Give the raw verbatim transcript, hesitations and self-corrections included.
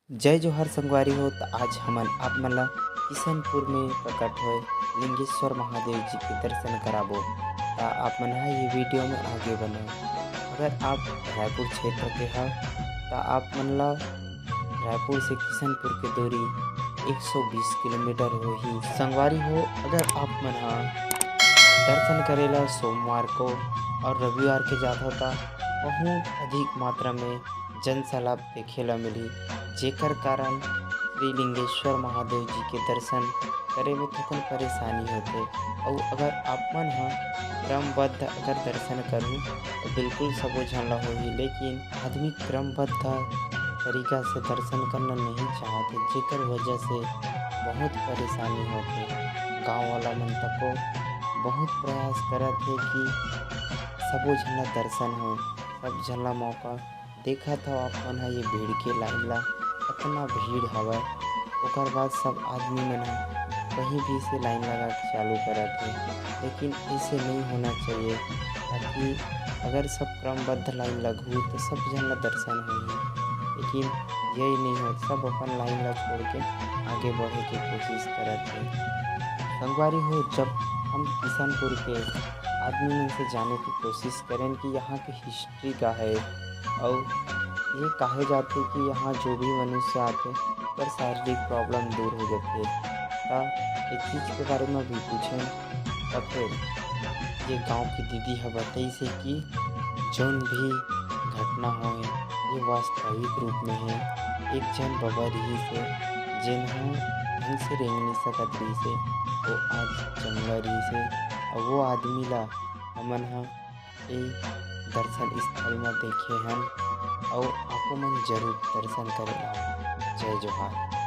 जय जोहार संगवारी हो, त आज हमन आप मन ला किशनपुर में प्रकट होए लिंगेश्वर महादेव जी के दर्शन कराबो। त आप मन ह ये वीडियो में आगे बने। अगर आप रायपुर क्षेत्र के हव, त आप मन ला रायपुर से किशनपुर के दूरी एक सौ बीस किलोमीटर होही। संगवारी हो, अगर आप मन ह दर्शन करेला सोमवार को और रविवार के जात हो, त बहुत अधिक मात्रा में जनसैलाब देखे ला मिली, जेकर कारण श्री लिंगेश्वर महादेव जी के दर्शन करे में थोकन परेशानी होथे। अउ अगर आप मन ह क्रमबद्ध अगर दर्शन करहू, तो बिल्कुल सबो झन ला होही, लेकिन आदमी क्रमबद्ध तरीका से दर्शन करना नहीं चाहत हे, जेकर वजह से बहुत परेशानी होथे। गांव वाला मन तको बहुत प्रयास करत हे कि सबो झन ला दर्शन हो, सब झन ला मौका। देखत हव आप मन ह ये भीड़ के लाइन ला, अतना भीड़ हवय, ओकर बाद सब आदमी मन ह कहीं भी से लाइन लगा के चालू करत हे, लेकिन ऐसे नहीं होना चाहिए, ताकि अगर सब क्रमबद्ध लाइन लगहू तो सब झन ला दर्शन होही, लेकिन यही नहीं हो, सब अपन लाइन ला छोड़ के आगे बढ़े के कोशिश करत हे। संगवारी हो, जब हम किशनपुर के आदमी मन से जाने की कोशिश करेन कि यहाँ के हिस्ट्री का है, अउ ये कहे जाथे कि यहाँ जो भी मनुष्य आथे, ओकर शारीरिक प्रॉब्लम दूर हो जाथे। त इस चीज के बारे में भी पूछेन, त फिर ये गांव की दीदी ह बताइस हे कि जौन भी घटना होए, ये वास्तविक रूप में है। एक झन बबा रिहिस हे, जेन ह ढंग से रेंग नहीं सकत रिहिस हे, वो आज चंगा रिहिस हे, अउ वो आदमी ला हमन ह ए दर्शन स्थल म देखे हन, अउ आपो मन जरूर दर्शन करे आवव। जय जोहार।